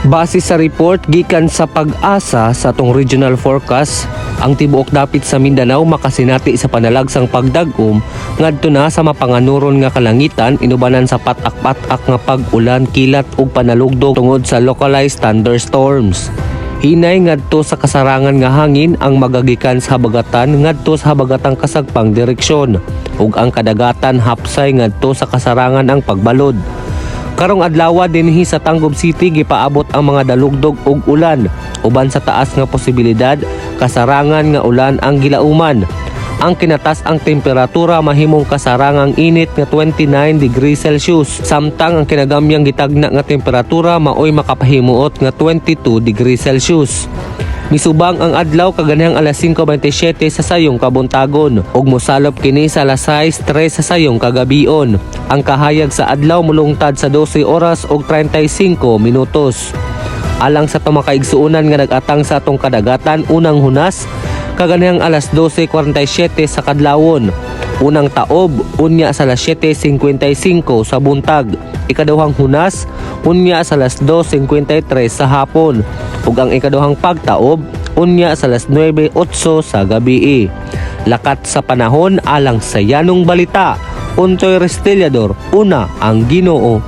Base sa report gikan sa PAGASA sa atong regional forecast, ang tibuok dapit sa Mindanao makasinati sa panalagsang pagdag-om ngadto na sa mapanganuron nga kalangitan inubanan sa patak-patak nga pag-ulan, kilat ug panalugdog tungod sa localized thunderstorms. Hinay ngadto sa kasarangan nga hangin ang magagikan sa habagatan ngadto sa habagatang kasagpang direksyon ug ang kadagatan hapsay ngadto sa kasarangan ang pagbalod. Karong adlaw dinhi sa Tangub City, gipaabot ang mga dalugdog ug ulan uban sa taas nga posibilidad kasarangan nga ulan ang gilauman. Ang kinatas-ang temperatura mahimong kasarangang init nga 29 degrees Celsius, samtang ang kinagamyang gitagna nga temperatura maoy makapahimuot nga 22 degrees Celsius. Misubang ang adlaw kaganihang alas 5:27 sa sayong kabuntagon ug mosalop kini sa alas 6:03 sa sayong kagabion. Ang kahayag sa adlaw mulungtad sa 12 oras ug 35 minutos. Alang sa atong makaigsuonan nga nag-atang sa atong kadagatan, unang hunas kaganihang alas 12:47 sa kadlawon. Unang taob unya sa alas 7:55 sa buntag. Ikaduhang hunas unya sa alas 2:53 sa hapon. Ug ang ikaduhang pagtaob unya sa alas 9:08 sa gabi. Lakat sa panahon alang sa Yanong Balita. Untoy Restillador, una ang Ginoo.